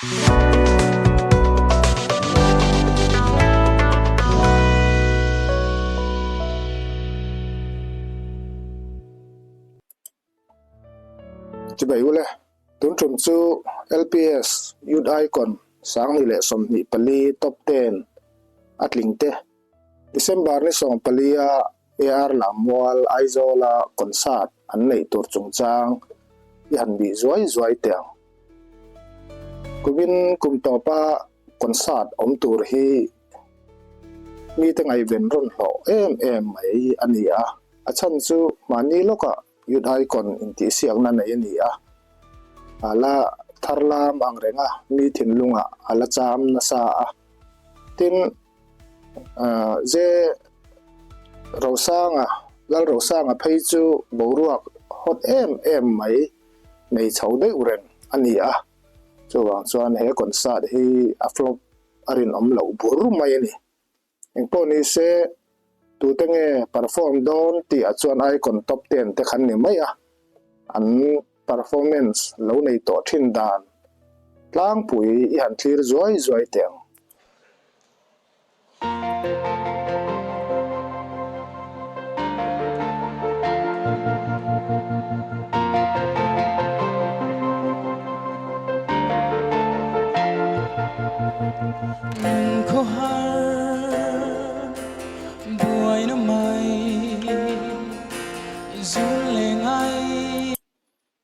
Chibai ule, tun tum chu LPS Youth Icon 2024 Top 10 a tling te December ni 14 a AR Lammual Aizawl-a concert an neih tur chungchang i han bih zuai zuai teh ang. Kumin kum tawpa concert awm tur hi mite ngaihven rawn hlawh em em mai a ni a, a chhan chu mahni lawkah Youth Icon intihsiakna nei a ni a, a la thar lam ang reng a, mi thinlungah a la cham nasa a, tin Ze Rosanga, Lal Rosanga phei chu boruak hawt em em mai nei chho deuh reng a ni a, chuvang chuan he concert hi a flop a rinawm loh bur mai a ni. Engpawh ni se, tute nge perform dawn tih ah chuan Icon Top Ten te khan ni mai a, an performance lo nei tawh thin dan tlangpui i han thlir zuai zuai teh ang.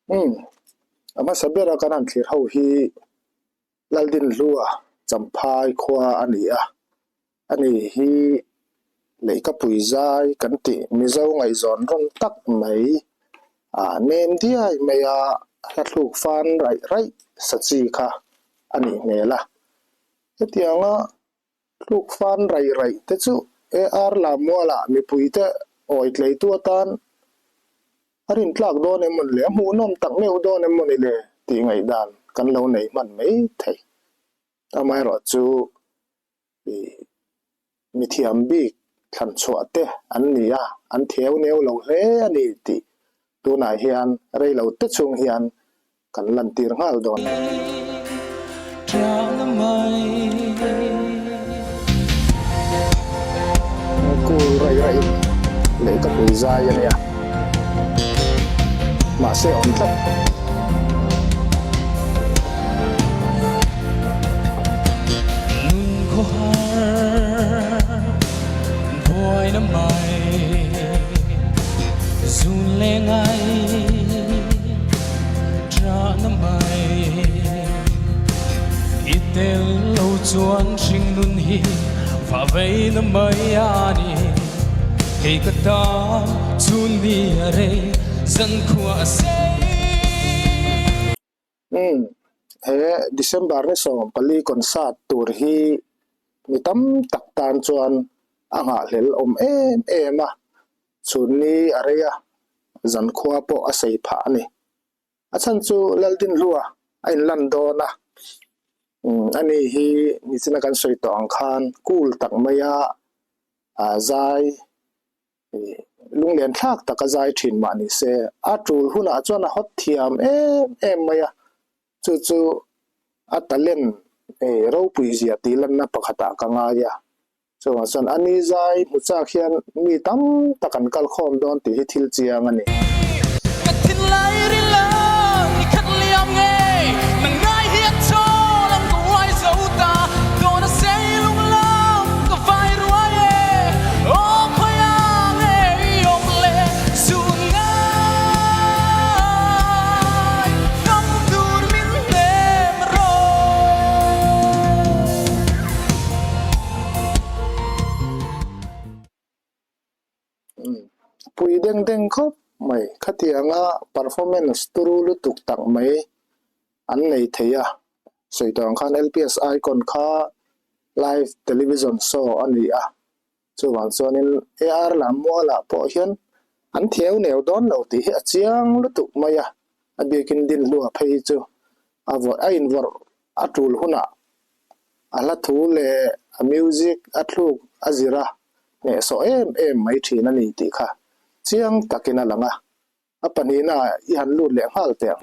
Umm, a hmasa bera kan han thlir ho hi Laldinhlua Champhai khua a ni a, ani hi Leihkapui zai kan tih Mizo ngaihzawn rawn tak mai ah nem diai mai a hla thluk fan raih raih sa chi kha a nih hmel a. Hetianga thluk fan raih raih te chu AR Lammualah mipuite awi tleitu atan A rintlak dawn em mawni le, a hmuhnawm tak meuh dawn em mawni le tih ngaihdan kan lo nei hman mai thei. Amaherawh chu ih mithiam bik thlan chhuah te an ni a, an theu neu lo hle a ni tih tunah hian rei lo te chung hian kan lantir nghal dawn. Cool raih raih leh ka pui zai a nia. Mahse awm tlat. Nun khawhar buaina mai zun leh ngai Ṭahna mai i tel lo chuan hringnun hi va veina mai a ni. Kei ka tan chhun ni a rei zankhua a sei. Umm, he December ni 14 concert tur hi mi tam tak tan chuan a nghahhlel awm em em a, Chhun ni a rei a, zankhua pawh a sei phah a ni. A chhan chu Laldinhlua a inlan dawn a, ani hi nichina kan sawi tawh ang khan cool tak maia zai, lunglen thlak taka zai thin mah ni se, a tul hunah chuan a hawt thiam em em mai a, chu chu a talent ropui zia tih lanna pakhatah ka ngai a. Chuvang chuan a ni zai hmu chak hian mi tam tak an kal khawm dawn tih hi thil chiang a ni. Ka thinlai ri lo ni khat liam nge nang ngai hian chawl ang ka uai zo ta dawn a sei lung lam ka vai ruai e aw khawi a nge i awm le zun ngai ngam tur min hnem rawh. Pui deng deng khawp mai khatianga performance turu lutuk tak mai an nei thei a, sawi tawh ang khan LPS Icon kha live television show a ni a, chuvang chuanin AR Lammualah pawh hian an theu neu dawn lo tih hi a chiang lutuk mai a, a biakin Dinhlua phei chu a vawrh a invawrh a tul hunah a hla thu leh a music a thluk a zir a hnehsawh em em mai thin a ni tih kha chiang takin a lang a, a pahnihna ah i han lut leh nghal teh ang.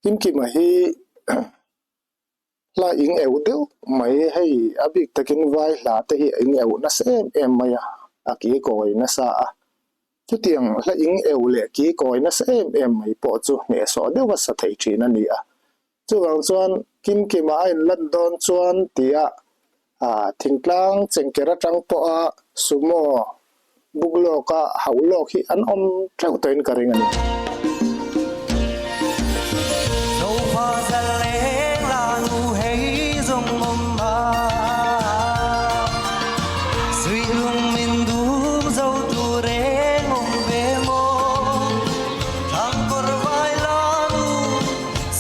Kimkima hi hla ing euh deuh mai hei a bik takin vai hla te hi a ing euh nasa em em mai a, a ki kawi nasa a. Chutiang hla ing euh leh ki kawi nasa em em mai pawh chu hnehsawh deuh a sa thei thin a ni a. Chuvang chuan Kimkima a inlan dawn chuan tia thingtlang chengker atang pawha sumo buk lawka hauh lawk hi an awm theuh tawhin ka ring a ni.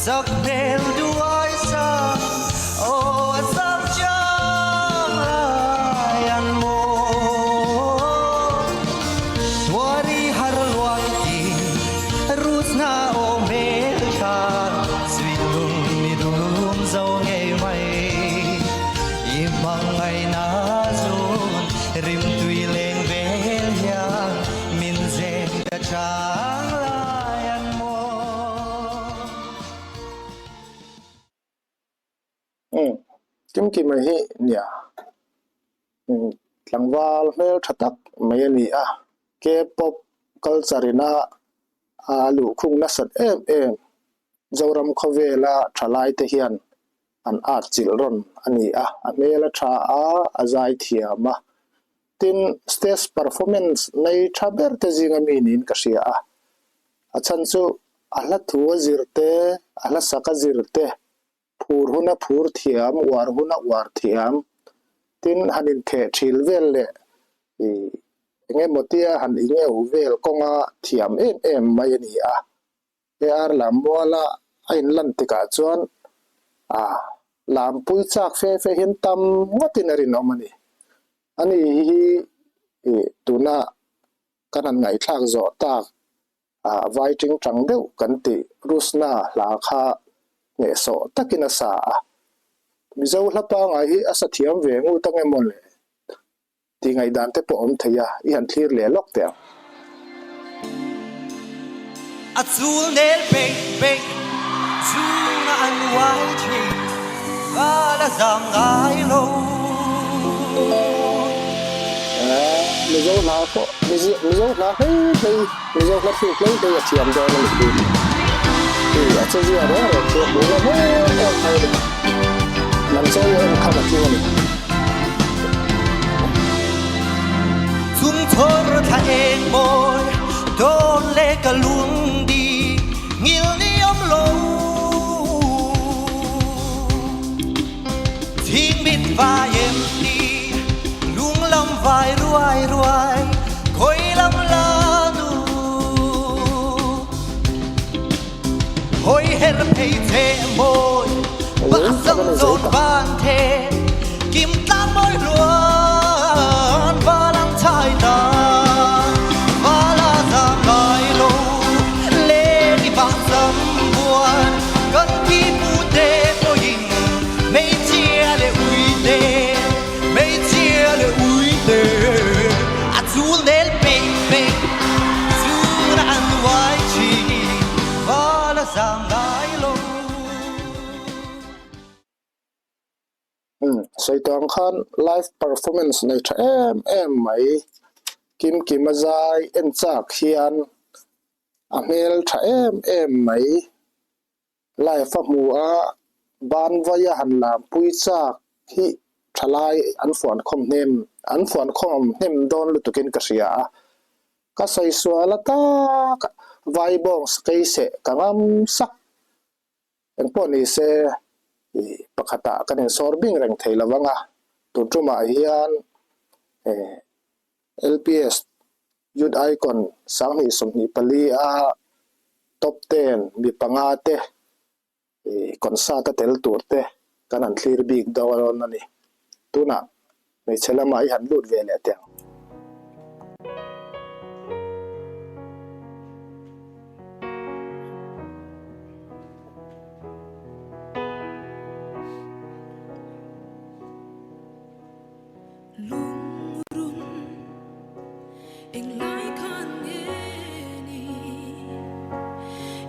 Sak hmel duai sa aw a zam chang lai an maw. Tuari har luai ti rut na aw hmel tha suih lung mi dum zo ngei mai. I hmangaih na zun rim tui leng vel hian min zeng ta chang lai an maw. Umm Kimkima hi nia umm tlangval hmel tha tak mai a ni a, K-pop culture ina a luhkhung nasat em em Zoram khawvela thalai te hian an at chilh rawn a ni a, a hmel a tha a, a zai thiam a, tin stage performance nei tha ber te zinga mi niin ka hria a, a chhan chu a hla thu a zir te, a hla sak a zir te, phur huna phur thiam, uar huna uar thiam, tin han intheh thil vel leh ih eng emaw tia han ingeuh vel kawnga thiam em em mai a ni a. AR Lammuala a inlan tikah chuan a lampui chak fe fe hian tam ngawtin a rinawm a ni. Ani hi ih tuna kan han ngaihthlak zawh tak ah vai tingtang deuh kan tih Rusna hla kha hnehsawh takin a sa a. Mizo hla pangai hi a sa thiam ve ngut ang emaw le? Tih ngaihdan te pawh awm thei a, i han thlir leh lawk teh ang. A chul nel peih peih chunga an uai thin val a zam ngai lo. Mizo hla pawh Mizo hla hlei hlei Mizo hla thluk hlei hlei a thiam dawn a nih hi. Tih a che zia reng reng chu a hmuh lo em em mai a ni. Lam chawi a en khan a tling a ni. Chung chhawr thla eng mawi dawn leh ka lung di ngil ni awm lo. Thing mit vai em đi lung lam vai ruai ruai khawi lam la nu. Hawi her phei che mawi bah zam zawn van the kim tlang mawi luan valang chai ta vala zam ngai lo le ni bah zam buan kan pi pu te pawhin hmeichhia leh uite hmeichhia leh uite a chul nel peih peih chun an uai thin val a zam ngai lo. Umm sawi tawh ang khan live performance nei tha em em mai Kim Kima zai en chak hian a hmel tha em em mai. Live a hmu a, ban vaia han lampui chak hi thalai an fuankhawm hnem, an fuankhawm hnem dawn lutukin ka hria a. Ka sawi sual a tak vai bawng sakei seh ka ngam sak. Engpawh ni se ih pakhatah kan insawr bing reng thei lo vang a, tun tumah hian eh LPS Youth Icon 2024 a top ten mi panga te concert a tel tur te kan han thlir bik dawn a ni. Tunah hmeichhe lamah i han lut ve leh teh ang. Lungrun englai khan nge ni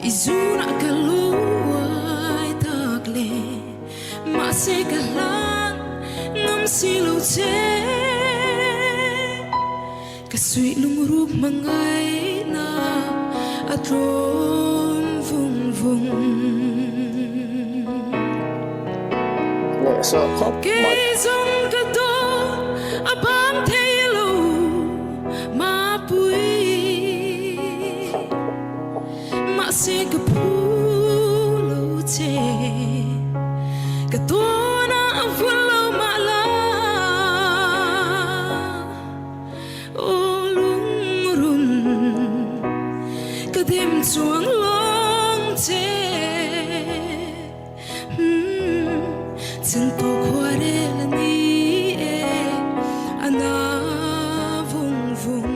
i zunah ka lu a. Mahse ka hlan ngam si lo che. Ka suih lungruk hmangaihna a tlawm vung vung. Hnehsawh khawp mai. Kei zawng ka dawt a bang thei lo mapui. Mahse ka phu lo che. Ka tuna a vul lo mah la. Aw lungrun ka dem chuang lawng che. Chan tawh khua rel a ni e, a na vung vung.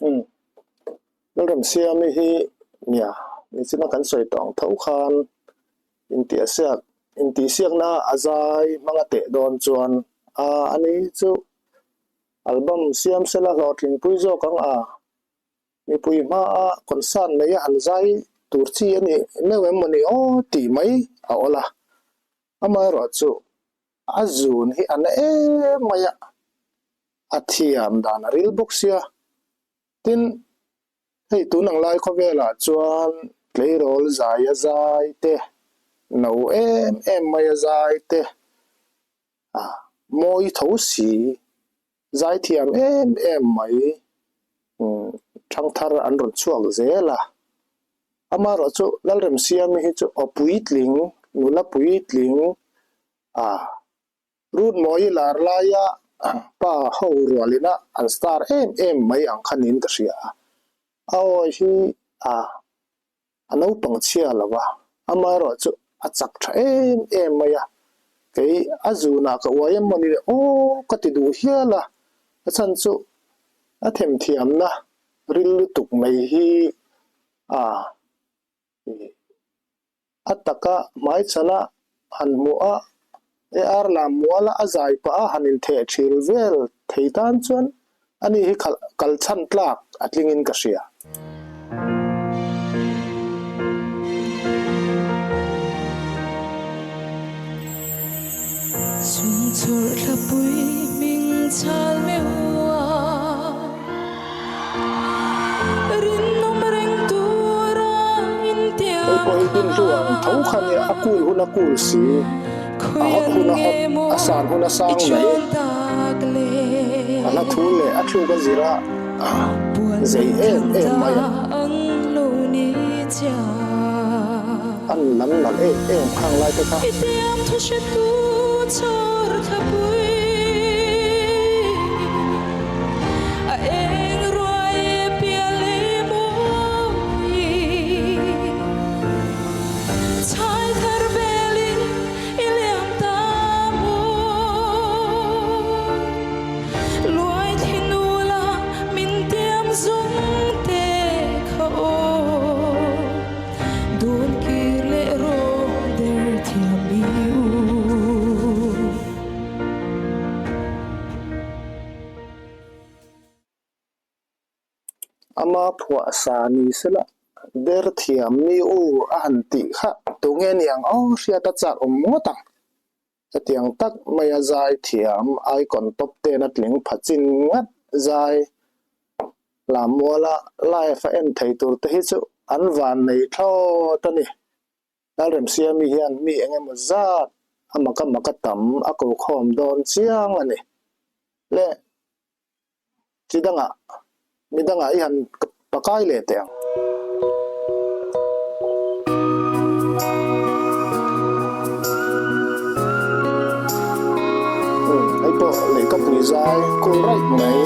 Umm Lalramsiami hi nia nichina kan sawi tawh ang tho khan intihsiak intihsiakna a zai hmang a teh dawn chuan a ani chu album siam sela hlawhtling pui zawk ang a mipui hmaa concert nei a han zai tur chi a nih meuh em mawni aw tih mai a awl a amaherawhchu a zun hi a na em mai a. A thiam dan a ril bawk sia. Tin, hei tun ang lai khawvelah chuan tleirawl zai a zai te, no em em mai a zai te, a mawi tho si, zai thiam em em mai thangthar an rawn chhuak zel a. Amaherawhchu Lalremsiami hi chu aw puitling, nula puitling a Rutmawi lar laia pa ho rualina an star em em mai ang kha niin ka hria a, a awi hi a a naupang chhia lo va, amaherawh chu a chak tha em em mai a, kei a zunah ka uai em mawni le aw ka ti duh hial a, a chhan chu a themthiamna ril lutuk mai hi a A taka hmaichhana han hmuh a, AR lam muala a zai pah a han intheh thil vel thei tan chuan ani hi kal chhan tlak a tlingin ka hria. Chung chawrh thlapui hming chhal meuh a, rinawm reng tura intiam Hei pawh hi Dinhlu ang tho kha nia, a kul hun a kul si, a hawt hun a hawt, a san hun a sang mai, a hla thu leh a thluk a zir a zei em em mai a. An lam nalh em em khang lai te kha. Dawnkir leh rawng der thiam mi u. Ama phuah sa ni sela der thiam mi u a han tih kha tunge niang aw hriat a chak awm ngawt ang. Hetiang tak maia zai thiam icon top ten a tling pha chin ngat zai Lammuala live a en thei tur te hi chu an van nei thlawt a ni. Lalremsiami hian mi eng emaw zat a maka maka tam a ko khawm dawn chiang a ni. Le chi dangah mi dangah i han pakai leh teh ang. Hei pawh lehkapui zai kul raih mai.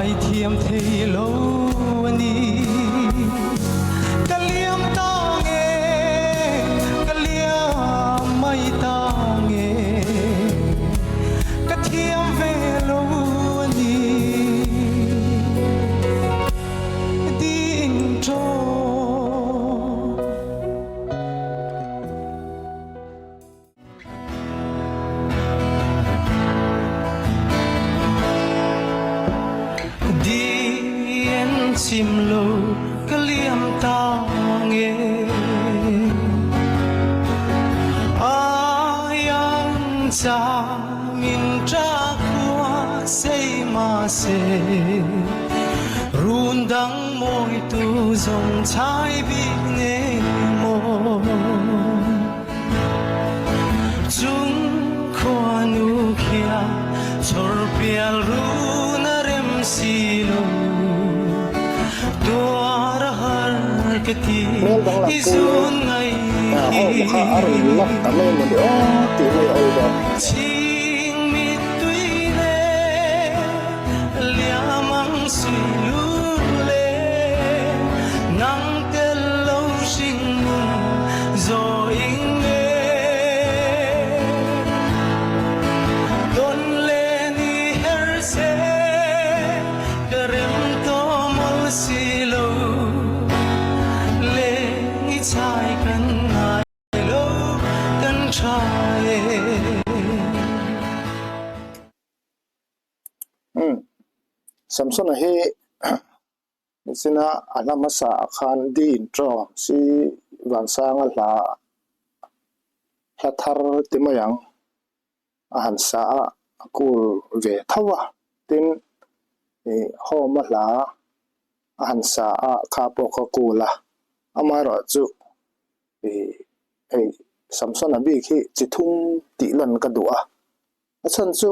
Ngaithiam thei lo a ni. Ka liam ta nge, ka liam mai ta nge, ka thiam ve lo a ni. Ding tawh. Dien chim lo ka liam ta nge Ayang cha min tra khua sei ma se Run dang mawi tu zong chai bik ne mo Chung khuanu khia chawrpial run a rem si lo Tuar a har ka ti Hmel danglam i pui zun ngai a hi home kha a rawn lang ta mai mawni aw tih mai a awi dawn. Chhing mittui le liam ang sui lut le nang tel lo hring nun zaw ing nge Tawn le ni her se ka rem tawh mawlh si lo leng i chai kan ngai lo kan tha e. Umm Samsona hi nichina a hla hmasa ah khan di intro si Vansanga hla hla thar ti mai ang a han sa a a cool ve tho a tin ih home a hla a han sa a kha pawh kha cool a amaherawhchu ih hei Samsona bik hi chi thum tih lan ka duh a. A chhan chu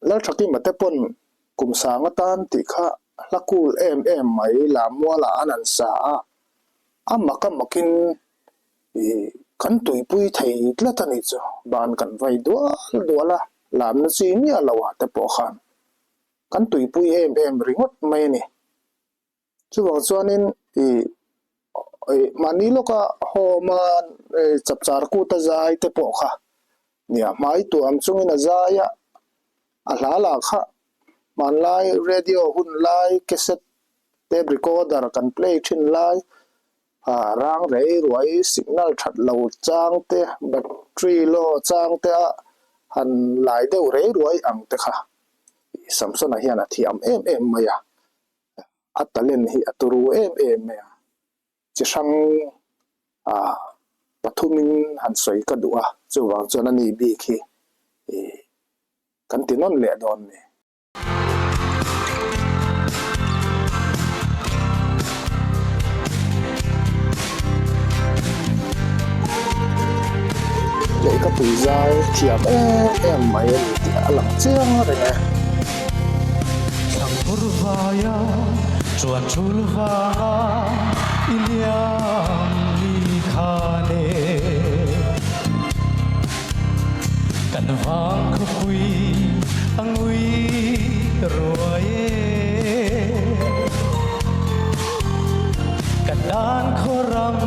Lalthakima te pawn kum sang atan tih kha hla cool em em mai Lammualah an han sa a, a mak a makin ih kan tuipui thei tlat a nih chu, ban kan vai dual dual a, lamna chi miah lo ah te pawh khan kan tuipui em em ringawt mai a ni. Chuvang chuanin ih ih mahni lawka home a chapchar kut a zai te pawh kha nia hmai tuam chungin a zai a, a hla lah kha hmanlai radio hun lai cassette tape recorder kan play thin lai ah rang rei ruai signal that lo chang te battery low chang te a han lai deuh rei ruai ang te kha Samsona hian a thiam em em mai a. A talent hi a turu em em mai a, chi hrang ah pathumin han sawi ka duh a, chuvang chuan a ni bik hi ih kan ti nawn leh dawn ni. Lehkapui zai thiam em em mai a ni tih a lang chiang reng e. Thlanghur vaia chuan thul vanga i liam ni khan e. Kan vang khawpui a ngui ruai e. Ka tan khaw ram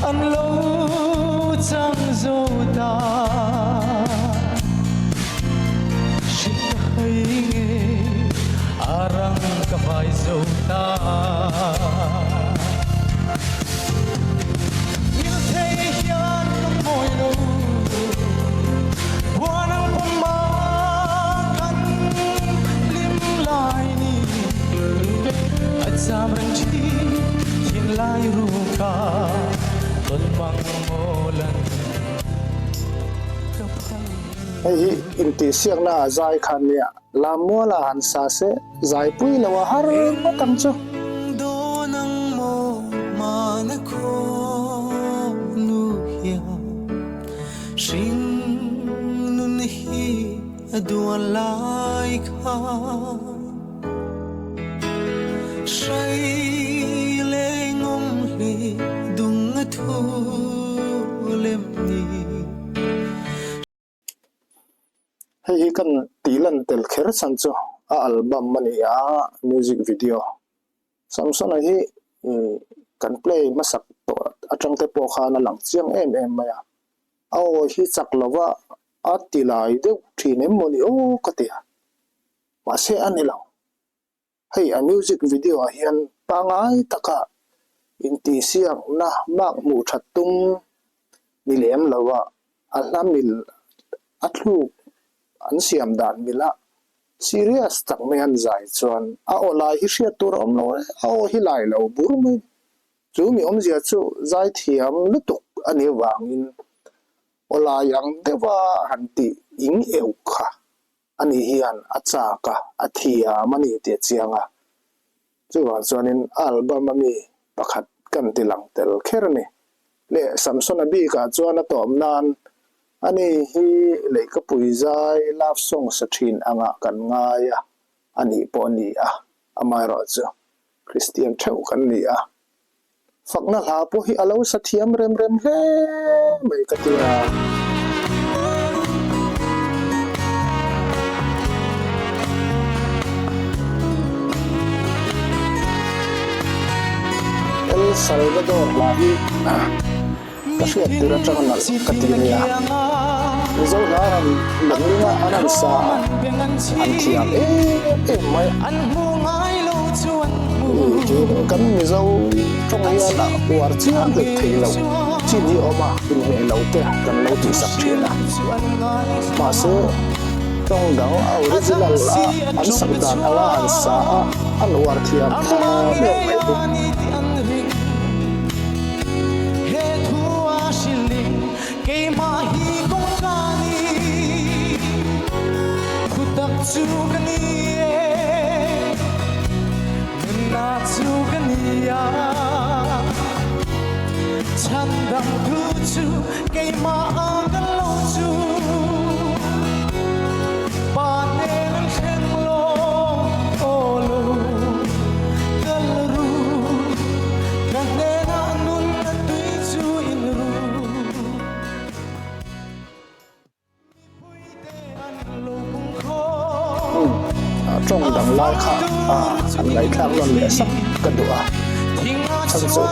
an lo chang zo ta. Hrilh ka hai nge a rang ka vai zo ta. Ngil thei hian ka mawi lo Buan ang puma kan hlim lai ni A cham reng thin thin lai ru ka tawn mang maw lan ka phal. Hei hi intihsiakna a zai khan nia Lammuala han sa se zai pui lo a har ngawt ang chu. Dawn ang maw mana khaw nu hian hring nun hi a duan lai kha Hrai leng awm hle dung a thu lem ni. Hei hi kan tih lan tel kher chhan chu. A album a ni a, music video. Samsona hi kan play hmasak tawh atang te pawh khan a lang chiang em em mai a. A aw hi chak lova a ti lai deuh thin em maw ni aw ka ti a. Mahse a ni lo. Hei a music video ah hian pangai taka intihsiakna mark hmuh that tum ni lem lo a, a hla mil a thluk an siam dan mila serious tak mai an zai chuan a aw lai hi hriat tur a awm lo e, a aw hi lai lo bur mai. Chu mi awmzia chu zai thiam lutuk a nih avangin aw lai ang deuha han tih ing euh kha Ani hian a chak a, a thiam a ni tih a chiang a. Chuvang chuanin a album a mi pakhat kan ti lang tel kher a ni. Leh Samsona bikah chuan a tawm nan ani hi Leihkapui zai love song sa thin angah kan ngai a, a nih pawh a ni a, amaherawhchu Kristian theuh kan ni a. Fakna hla pawh hi a lo sa thiam rem rem hle mai ka ti a. El Salvador hla hi ka hriat tir atanga nalh ka ti a nia. Mizo hla han lunglinga an han sa a, an thiam em em mai. Kan Mizo tawng hian a uar chiang hlek thei lo chin hi a awm a, inhmeh lo te kan lo tihsak thin a. Mahse, tawng dang a original a an sak dan anga an sa a, an uar thiam em em mai bawk. Tawng dang lai kha an ngaihthlak nawn leh sak ka duh a, chhan chu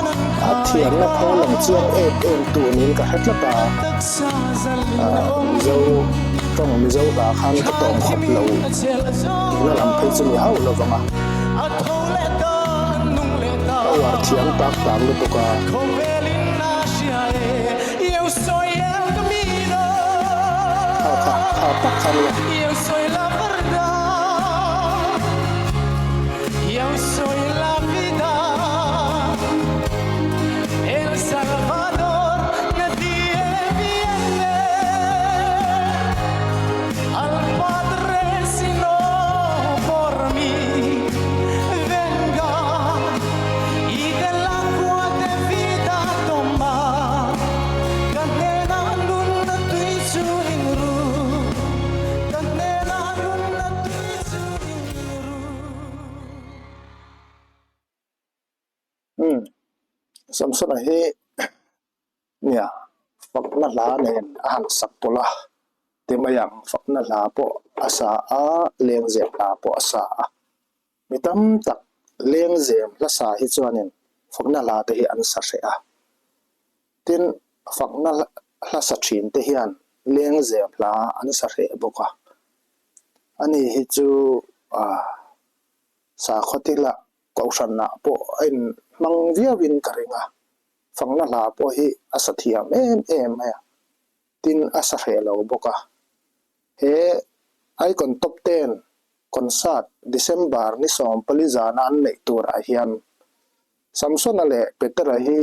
a thiamna pho lang chiang em em tur niin ka hre tlat a, Mizo tawng Mizo hla khan ka tawng khawp lo tihna lam phei chu ni hauh lo vang a, ka uar thiam tak tak lutuk a. Kha kha kha tak kha nia. Umm Samsona hi nia fakna hla nen a han sak pawlh a ti mai ang fakna hla pawh a sa a lengzem hla pawh a sa a. Mi tam tak lengzem hlasa hi chuanin fakna hla te hi an sa hreh a. Tin, fakna hlasa thin te hian lengzem hla an sa hreh bawk a. Ani hi chu sakhaw thila kohhranah pawh a inhmang viauin ka ring a. Fakna hla pawh hi a sa thiam em em mai a. Tin, a sa hreh lo bawk a. He Icon Top Ten Concert December ni 40 zana an neih turah hian Samsona leh Petera hi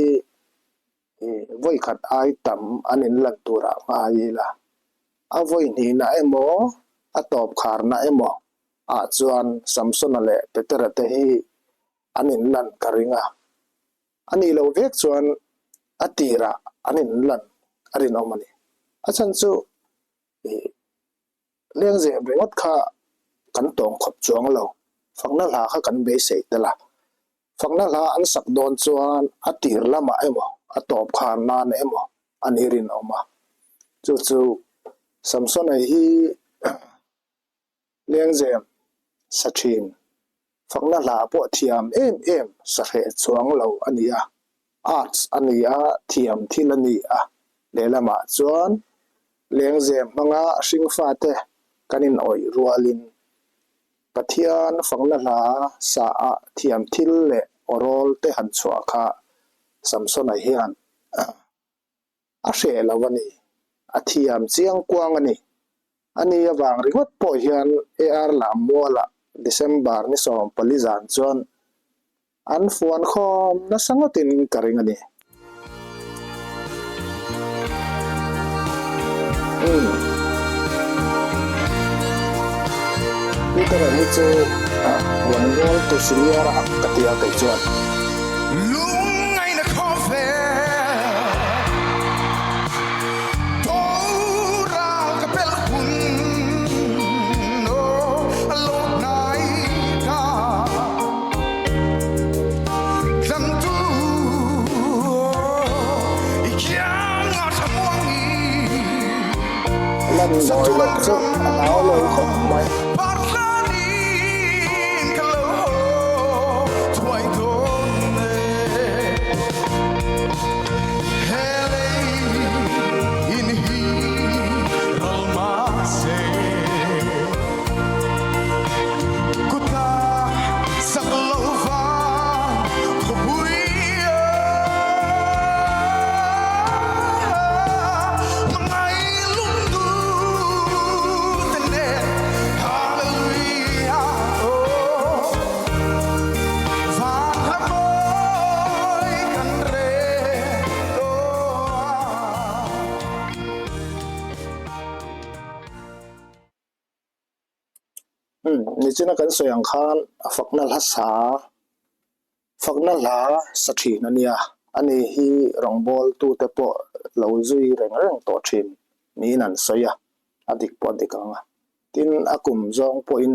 vawi khat ai tam an inlan turah ngai ila, a vawi hnihna emaw a tawp kharna emaw ah chuan Samsona leh Petera te hi an inlan ka ring a. A nih loh vek chuan a tirah an inlan a rinawm a ni. A chhan chu Lengzem ringawt kha kan tawng khawp chuang lo, fakna hla kha kan beisei tel a. Fakna hla an sak dawn chuan a tir lamah emaw, a tawp khar nan emaw a ni rinawm a. Chu chu Samsona hi Lengzem. Sa thin. Fakna hla pawh thiam em em sa hreh chuang lo a ni a. Arts a ni a, thiam thil a ni a. Lehlamah chuan lengzem hmanga hringfate kan inawih rualin Pathian fakna hla sa ah thiam thil leh awrawl te han chhuah kha Samsona hian a hreh lo a ni. A thiam chiang kuang a ni. A ni avang ringawt pawh hian AR Lammualah December ni 14 zan chuan an fuan khawm nasa ngawtin ka ring a ni. Umm. Peter-a hi chu rawngbâwl tu senior a ang ka ti a kei chuan. Lungngaihna khawvel boral ka pelh hun aw a lo hnai ta. Tlantu i kianga tha muangi Lan mawi loh chu a hlau lo khawp mai. Partlanin ka lo haw thuai dawn e. He lei in hi ral mahse. Kuta sak lo vang khawpui hmangaih lungdu te nen Hallelujah oh van hla mawi kan rel oh. Umm, nichina kan sawi ang khan a fakna hla sa, fakna hla sa thin a nia. Ani hi rawngbâwl tute pawh lo zui reng reng tawh thin niin an sawi a, a dik pawh a dik ang a. Tin, a kum zawng pawhin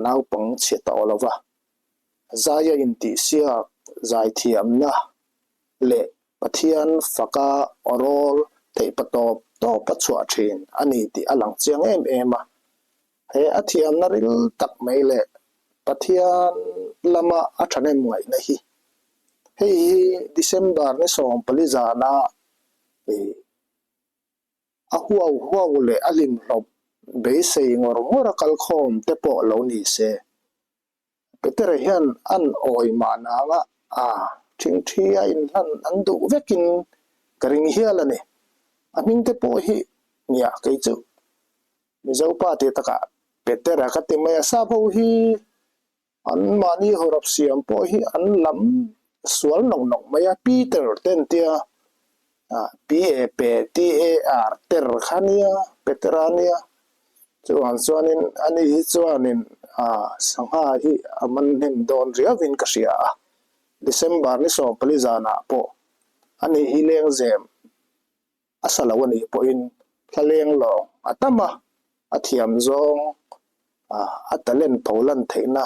naupang chhe tawh lo va, zaia intihsiak zaithiamna leh Pathian faka awrawl theih pa tawp tawp a chhuah thin a ni tih a lang chiang em em a. He a thiamna ril tak mai leh Pathian lama a thahnem ngaihna hi hei hi December ni 14 zana a huau huau leh a hlimhlawp beisei ngawr ngawr a kalkhawm te pawh lo ni se. Petera hian an awi mahna anga a thingthi a inhlan an duh vekin ka ring hial a ni. A hming te pawh hi nia kei chu Mizo pa tih takah Petera ka ti mai a, sap ho hi an mahni hawrawp siam pawh hi an lam sual nawk nawk mai a, Peter te an tia P-A-P-T-A-R ter kha nia, Petera nia. Chuvang chuanin ani hi chuanin sangha hi a man hnem dawn riauin ka hria a, December ni 14 zanah pawh ani hi lengzem a sa lo anih pawhin hla leng lawng a tam a, a thiam zawng a talent pho lan theihna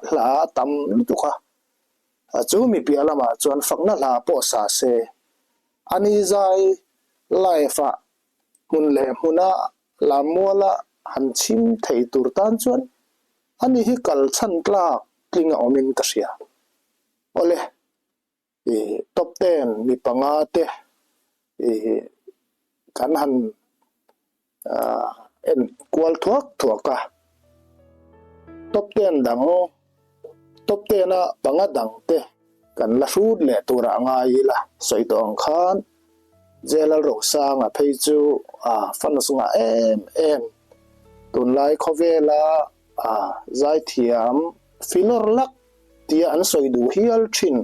hla a tam lutuk a, chu mi piah lamah chuan fakna hla pawh sa se ani zai live ah hmun leh hmuna lammuala han chhim thei tur tan chuan ani hi kal chhan tlak tling a awmin ka hria. Awle, i top ten mi panga te i kan han en kual thuak thuak a, top ten dang top ten a panga dang te kan la hrut leh turah ngai ila sawi tawh ang khan Jalal Rosanga phei chu a fans ngah em em tunlai khawvela a zaithiam filawr lak tia an sawi duh hial thin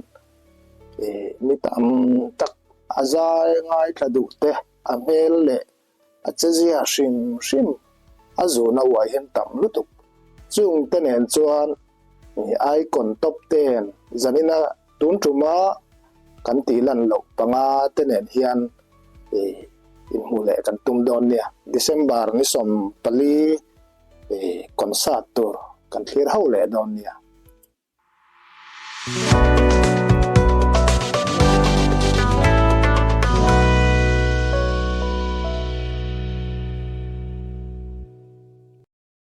mi tam tak a zai ngaithla duh te a hmel leh a chezia hrim hrim a zun a uai hian tam lutuk. Chung te nen chuan icon top ten zanina tun tuma kan tih lan loh panga te nen hian inhmuh leh kan tum dawn nia. December ni 14 concert tur kan thlir ho leh dawn nia.